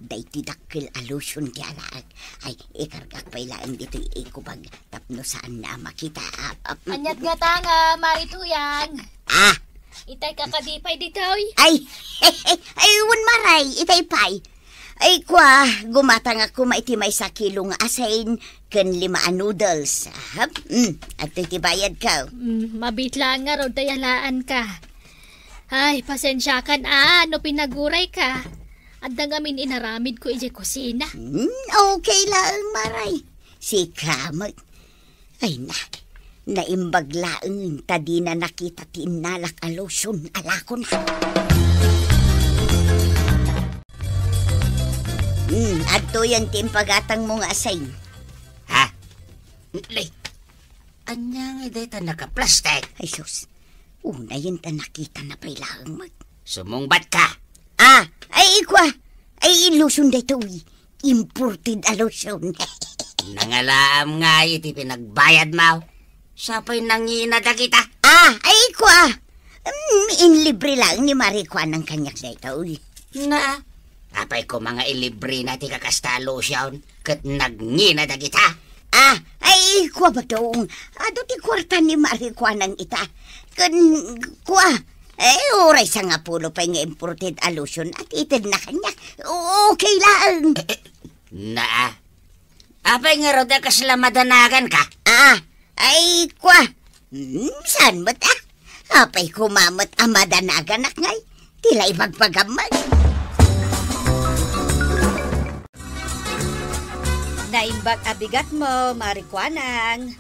Daytoy dakkel a lotion ti alaek. Ay, ikargak pay laeng ditoy eco bag tapno saan a makita. Ah, ah, mm. Aniat ngata nga, Mari Tuyang? Ah. Itay ka kadi pay ditoy? Ay, ay, wen Maray, itay pay. Ay, kua, gumatangak koma iti maysa kilo nga asin ken lima a noodles. Ahap, mm, adtoy ti bayadko. Mm, mabitla nga rod ta yalaanka. Ay, pasensiakan a no pinagurayka. Adda ngamin inaramidko idiay kusina. Hmm, okay laeng, Maray. Sika met. Ay na, naimbag laeng ta dina nakita ti innalak a lotion a lakona. Hmm, adtoyen ti impagatangmo nga asin. Ha? Lay, ania nga dayta nakaplastik? Ay sus, unayen ta nakitana pay laeng met. Sumungbatka. Ah, ay ikua. Ay, lotion daytoy. Imported a lotion. Nangalaam nga iti pinagbayadmo. Sapay nangina dagita. Ah, ay ikua. Mm, inlibre laeng ni Mari Kuanang kaniak daytoy. Na, apay koma nga ilibrena ti kakasta a lotion ket nangina dagita? Ah, ay, kua, Badong. Adu ti kuarta ni Mari Kuanang ita. Ken, kua, eh, uray sangapulo pay nga imported a lotion a ti itedna kaniak. Okay laeng. Naa. Apay ngarud a kasla madanaganka? Ah, ay, kua. Hmm, saan met, ah? Apay koma met a madanaganak ngay? Ti la ibagbagam met. Naimbag a bigatmo, Mari Kuanang.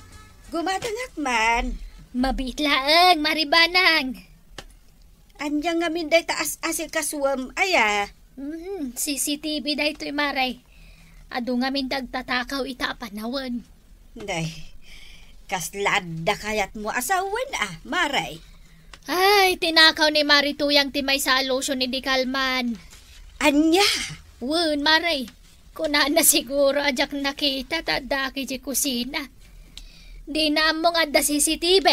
Gumatangak man. Mabiit laeng, Mari Banang. Ania ngamin dayta as-asikasuem, aya? Hmm, C C T V daytoy, Maray. Adu ngamin ti agtatakaw ita a panawen. Nay, kasla adda kayatmo a sawen a, Maray? Ay, tinakaw ni Mari Tuyang ti maysa a lotion idi kalman. Ania? Wen, Maray. Kunana siguro a diak nakita ta adda idiay kusina. Dina ammo nga adda C C T V.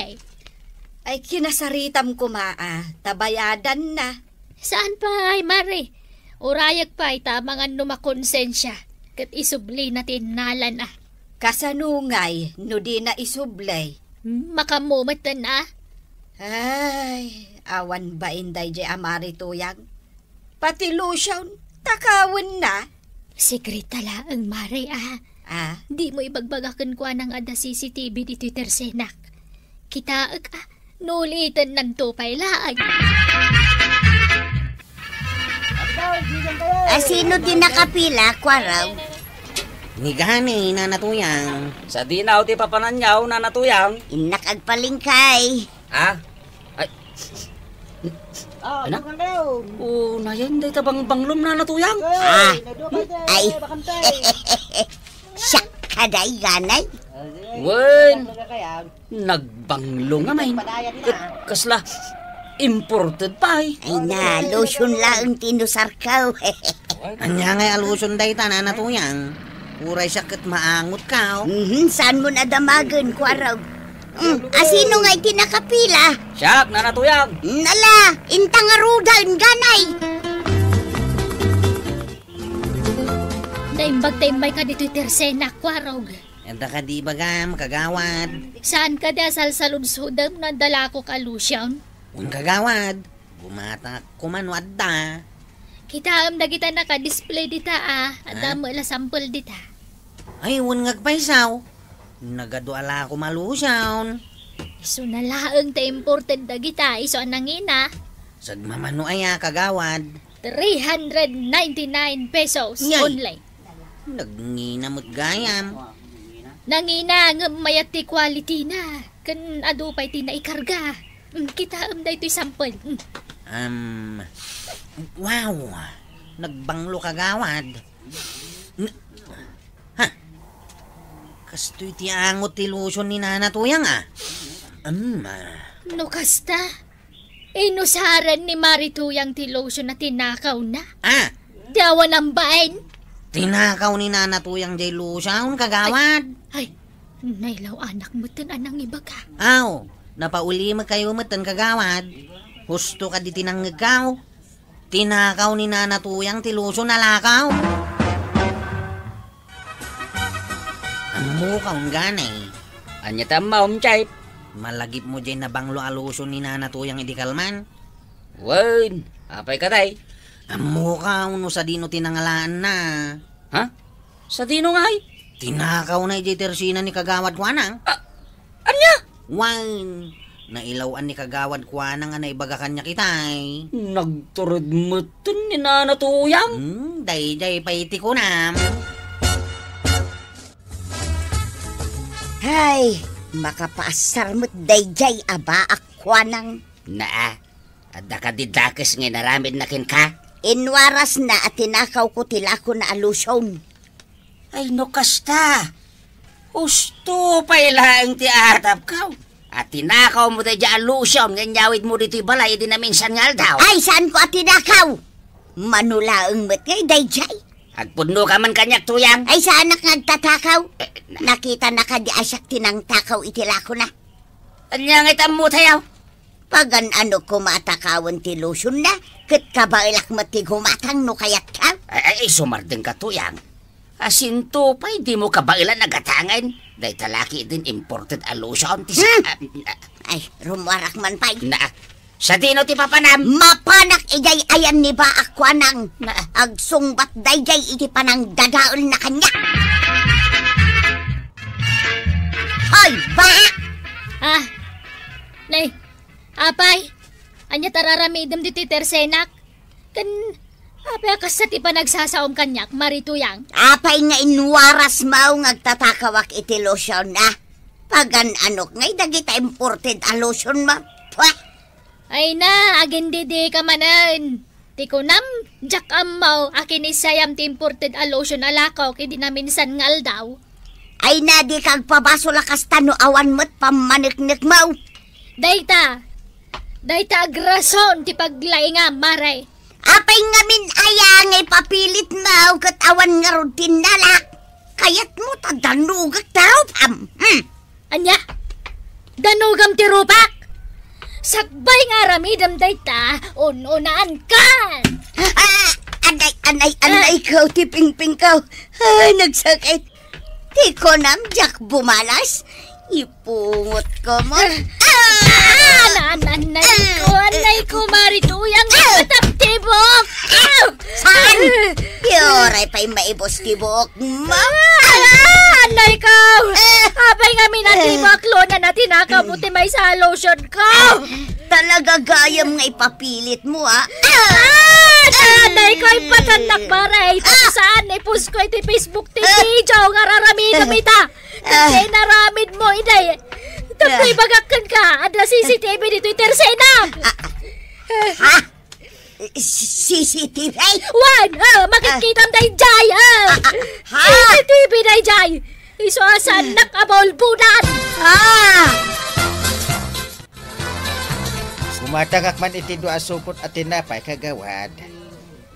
Ay, kinasaritam koma a, ta bayadanna. Saan pay, Mari? Urayek pay ta amangan no makonsensia, ket isublina ti innalana. Kasano ngay no dina isubli? Hmm, makammo metten a? Ay, awan bain daydiay a Mari Tuyang. Pati lotion, takawenna. Sekreto laeng, Mari, a. Ah? Dimo ibagbaga kenkuana nga adda C C T V ditoy tersenak. Kitaek, a, no ulitennanto pay laeng. A, sino ti nakapila, Kuarog? Ni gani, Nana Tuyang. Sadino ti papananyo, Nana Tuyang? Innak agpalengke. Ah? Ay. Ah, anak? Ano kayo? Oh, nayan, dayta bangbanglom, Nana Tuyang. Ah. Ay. Siak ka, day, ganay. Wen, nagbanglo nga main. Ket kasla imported pay. Ay na, lotion laeng ti inusarko. Ania ngay a lotion dayta, Nana Tuyang? Uray siak ket maangot ka, oh. Mhm, saan mo nadamagen, Kuarog? Mm, a, sino ngay ti nakapila? Siak, Nana Tuyang. Mm, ala, inta ngaruden, ganay. Naimbag ta immayka ditoy tersenak, Kuarog. Adda kadi ibagam, kagawad? Saan kadi a salsaludsodem no adda lakok a lotion? Wen, kagawad. Gumatangak koma no adda. Kitaem dagita naka-display dita, a. Adda met la sample dita. Ay, wen nga agpaysaw. Nagadu a la koma lotion. Isu na laeng ta imported dagita, isu a nangina. Sagmamano aya, kagawad? Three hundred ninety-nine pesos only. Nagngina met gayam. Nangina, ngem mayat ti quality na. Ken adu pay ti naikarga. Mm, kitaem daytoy sample. Mm. Um, wow! Nagbanglo, kagawad. N-, ha? Kastoy ti angot ti lotion ni Nana Tuyang, a. Um, ah. No kasta, inusaren ni Mari Tuyang ti lotion a tinakawna. Ah! Ti awan ambaen. Tinakaw ni Nana Tuyang jay lotion, kagawad. Ay, nailaw-anak metten a nangibaga. Aw, napaulimokayo metten, kagawad. Husto kadi ti nangngegkaw. Tinakaw ni Nana Tuyang ti lotion a lakaw. Ammoka, ungganay. Ania ti ammo, Chief? Malagipmo jay nabanglo a lotion ni Nana Tuyang idi kalman? Wen, apay kadi? Ammoka no sadino ti nangalaanna. Ha? Sadino ngay? Tinakawna idiay tersina ni Kagawad Kuanang. A-, ania? Wen, nailaw-an ni Kagawad Kuanang a naibaga kaniak itay. Nagtured metten ni Nana Tuyang. Hmm, daydiay pay ti kunam. Hay, makapaasar met daydiay a baak, Kuanang. Naa, adda kadi dakes nga inaramidna kenka? Inwarasna a tinakawko ti lakona a lotion. Ay, no kasta, husto pay laeng ti atapkaw. A tinakawmo daydiay a lotion nga inyawidmo ditoy balay idi naminsan nga aldaw. Ay, saanko a tinakaw? Mano laeng met ngay daydiay. Agpudnoka man kaniak, Tuyang. Ay, saanak nga agtatakaw. Eh, na- Nakitanaka di a siak ti nangtakaw iti lakona. Ania ngay ti ammo tayaw? Pagan-anok koma a takawen ti lotionna, ket kabaelak met ti gumatang no kayatka. Ay, ay, sumardengka, Tuyang. Asinto pay dimo kabaelan a gatangen. Dayta la ketdin imported a lotion ti sa-, Hmm. ah, ah. Ay, rummuarak man pay. Na, sadino ti papanam? Mapanak idiay ayan ni baak, Kuanang. Na. Agsungbat daydiay iti panangdadaelna kaniak. Hoy, baak! Ah, nay, apay, ania ti ar-aramidem ditoy tersenak? Ken apay a kasta ti panagsasaom kaniak, Mari Tuyang? Apay nga inwarasmo nga agtatakawak iti lotion, a? Pagan-anok ngay dagita imported a lotionmo? Pweh! Ay na, agindidika manen. Ti kunam, diak ammo a kinissayam ti imported a lotion a lakawko idi naminsan nga aldaw. Ay na, dika agpabasol a kasta no awan met pammaneknekmo. Dayta, dayta agrason ti paglaingam, Mare. Apay ngamin aya nga ipapilitmo ket awan ngarud ti innalak? Kayatmo ta danugak ti rupam. Hmm. Ania? Danugam ti rupak? Sakbay nga aramidem dayta, un-unaankan. Ah, anay, anay, anay Ah. ko, ti pingpingko. Ay, nagsakit. Ti kunam, diak bumalas. Ipungotko man. Ah! Ah! An-, an-, anay ko, anay ko, Mari Tuyang, Ah! matap ti buok. Ah! Saan? Di oray pay maibus ti buokmo. Ah! Anay ko! Ah! Apay ngamin a ti Ah! buok lona na tinakawmo ti maysa a lotion ko. Talaga gayam nga ipapilitmo, a. Ah! Anay ko, ipatannak, Mare. Ah! Saan, ipost ko iti Facebook ti Ah! video nga ar-aramidem ita. Ah. Tapno inaramidmo, inay. Tapno Ah. ibagak kenka, adda C C T V ditoy tersena. Ah, ah. Ha? C C T V? Wen, ah, makitkitam daydiay, ah. Ah, ah, ha? C C T V daydiay. Isu a saannak a maulbodan. Ah! Kumatangak man iti dua a supot a tinapay, kagawad.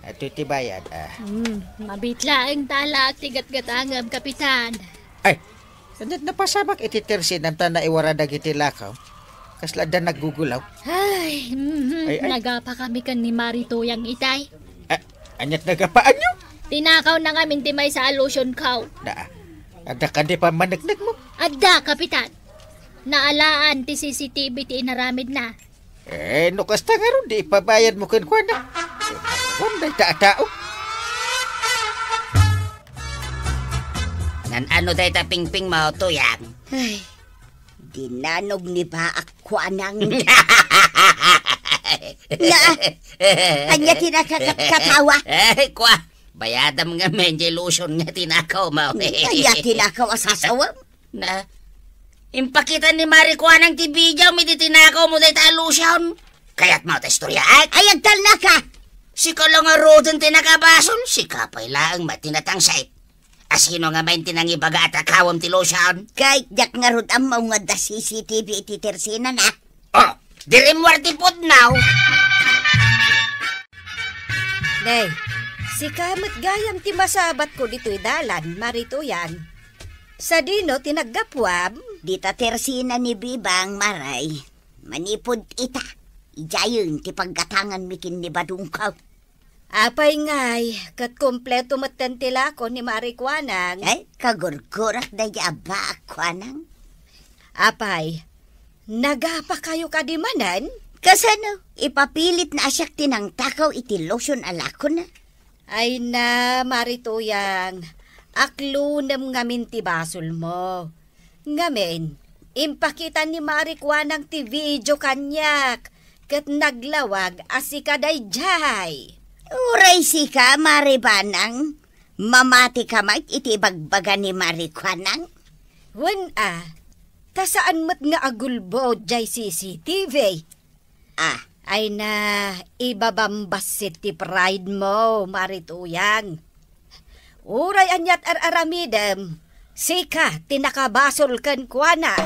Adtoy ti bayad, a. Hmm, mabiit laeng ta alaak ti gatgatangem, Kapitan. Ay, ket napasamak iti tersenam ta naiwara dagiti lakaw. Kasla adda naggugulaw. Ay, mhm, Ay, ay. nagapa kami ken ni Mari Tuyang itay. A, aniat nagapaanyo? Tinakawna ngamin ti maysa a lotion ko. Naa. Adda kadi pammaneknekmo? Adda, Kapitan. Naalaan ti C C T V ti inaramidna. Eh, no kasta ngarud, di ipabayadmo kenkuana. Kun dayta a tao? Nan-ano dayta pingpingmo, Tuyang? Ay, dinanog ni Baak Kuanang. Na, ania ti nakakatkatawa? Ay, kua, bayadam ngamin ti lotion nga tinakawmo. Ania tinakaw a sasawem? Na, impakita ni Mari Kuanang ti video mi ti tinakawmo dayta a lotion. Kayatmo ta istoryaak? Ay, agtalnaka! Sika la ngaruden ti nakabasol, sika pay laeng met ti natangsit. A sino ngamin ti nangibaga a takawem ti lotion? Kay diak ngarud ammo nga adda C C T V iti tersenana. Oh, dirim war ti pudno. Nay, sika met gayam ti masabatko ditoy dalan, Mari Tuyang. Sadino ti naggapuam? Dita tersena ni Bibang, Maray. Manipud ita, idiayen ti paggatanganmi ken ni badongko. Apay ngay, ket kompleto metten ti lako ni Mari Kuanang. Ay, kagurgurak daydi a Baak Kuanang. Apay, nagapakayo kadi manen? Kasano? Ipapilitna a siak ti nangtakaw iti lotion a lakona. Ay na, Mari Tuyang, aklonem ngamin ti basolmo. Ngamin, impakita ni Mari Kuanang ti video kaniak, ket naglawag a sika daydiay. Uray sika, Mari Banang, mamatika met iti ibagbaga ni Mari Kuanang? Wen a, ta saan met nga agulbod jay C C T V. Ah. Ay na, ibabambassit ti pride mo, Mari Tuyang. Uray aniat ar-aramidem, sika ti nakabasol kenkuana.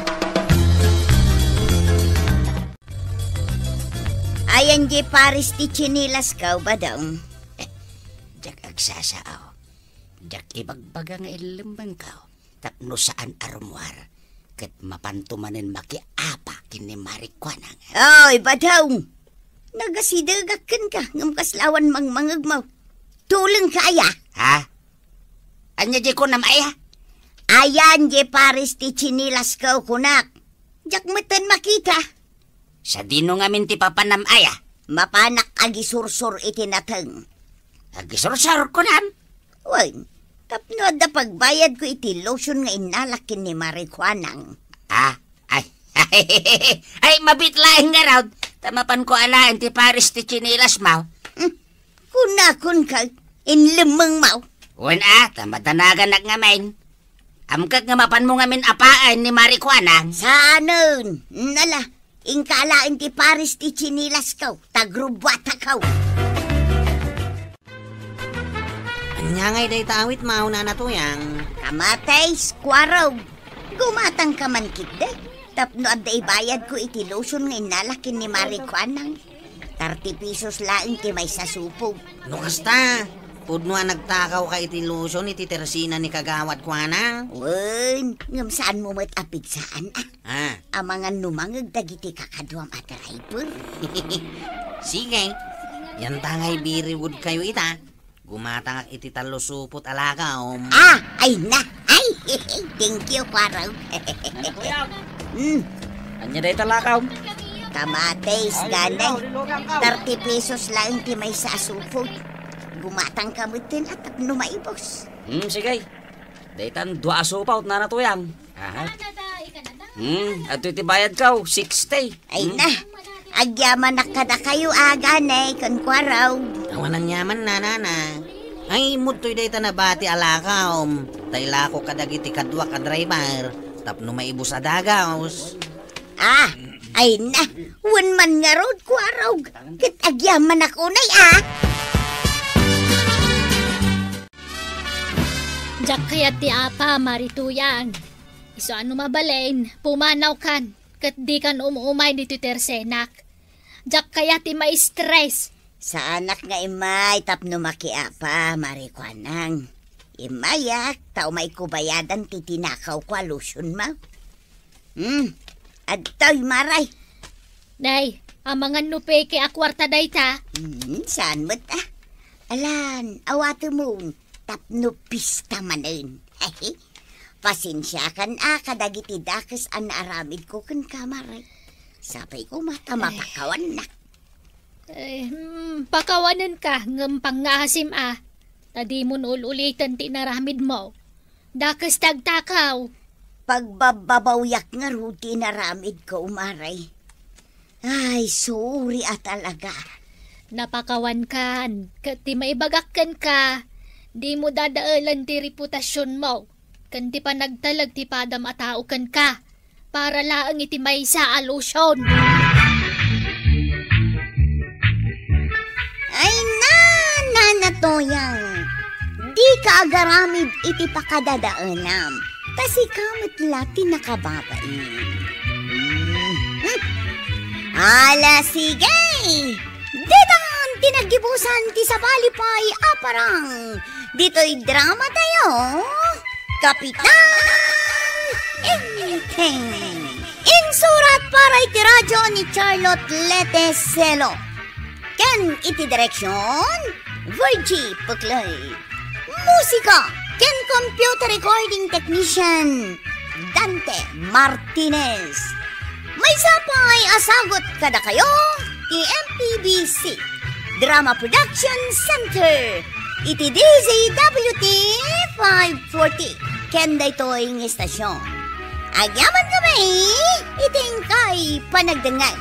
Ayan di pares ti tsinilasko, Badong. Diak agsasao. Diak ibagbaga nga illemmengko tapno saan a rummuar, ket mapanto manen makiapa ken ni Mari Kuanang. Oy, Badong! Nagasidegak kenka, ngem kasla awan mangmangegmo. Tulengka aya? Ha? Ania di kunam aya? Ayan di pares ti tsinilasko, kunak. Diak metten makita. Sadino ngamin ti papanam aya? Mapanak agisursor iti nateng. Agisursor, kunam? Wen, tapno adda pagbayadko iti lotion nga innalak ken ni Mari Kuanang. Ah, ay, ay, mabiit laeng ngarud, ta mapanko alaen ti pares ti tsinilasmo. Hmm, kunakon ka, inlemmengmo. Wen a, ta madanaganak ngamin. Amkek nga mapanmo ngamin apaen ni Mari Kuanang. Saanen? Nala, inka alaen ti pares ti tsinilasko, ta grubbuatakaw. Ania ngay dayta awitmo, Nana Tuyang? Kamatis, kuarog. Gumatangka man ketdi. Tapno adda ibayadko iti lotion nga innalak ken ni Mari Kuanang. Thirty pesos laeng ti maysa supog. No kasta, pudno a nagtakawka iti lotion iti tersena ni Kagawad Kuanang? Wen, ngem saanmo met a pigsaan, a? Ah. Amangan no mangeg dagiti kakaduam a driver. Sige, yanta ngay biriwudkayo ita. Gumatangak iti tallo supot a lakaw. Ah, ay na. Ay, thank you, kuarog. Nana Tuyang. Hmm. Ania dayta lakaw? Kamatis, ay, ganay. Thirty pesos laeng ti maysa a supot. Gumatangka metten a tapno maibus. Hmm, sige. Daytan dua a supot, Nana Tuyang. Aha. Hmm, adtoy ti bayadko, sixty. Ay na, agyamanak kadakayo, aganay, ken kuarog. Awan aniaman, Nana. Ay, immuttoy dayta nabati a lakaw. Ta ilako kadagiti kaduak a driver tapno maibus a dagus. Ah, ay na, wen man ngarud, kuarog. Ket agyamanak unay, a. Diak kayat ti apa, Mari Tuyang. Isu a no mabalin, pumanawkan, ket dikan um-umay ditoy tersenak. Diak kayat ti maistres. Saanak nga immay tapno makiapa, Mari Kuanang. Immayak, ta umayko bayadan ti tinakawko a lotionmo. Hmm, adtoy, Maray. Nay, amangan no peke a kuarta dayta? Hmm, saan met, a? Alan, awatemon, tapno pista manen. Pasensiakan a kadagiti dakes a naaramidko kenka, Maray. Sapay koma ta ay, mapakawannak. Eh, hmm, pakawanenka, ngem pangngaasim a. Ta dimon ul-uliten ti inaramidmo. Dakes ti agtakaw. Pagbabbabawiak ngarud ti inaramidko, Mare. Ay, sorry a talaga. Napakawankan, ket ti maibagak kenka, dimo dadaelen ti reputasionmo, ken ti panagtalek ti padam a tao kenka, para laeng iti maysa a lotion. Ay, na, Nana Toyang, dika agaramid iti pakadadaenam, ta sika met la ti nakababain. Hmm. Ala, sige! Ditan ti naggibusan ti sabali pay a parang ditoy drama tayo, Kapitan Enteng. Insurat para iti radyo ni Charlotte Lete Selo. Ken iti direksyon, Virgie Puclay. Musika ken computer recording technician, Dante Martinez. Maysa pay a sagut kadakayo ti M P B C Drama Production Center iti D Z W T five forty ken daytoy nga istasyon. Agyamankami iti inkay panagdengngeg.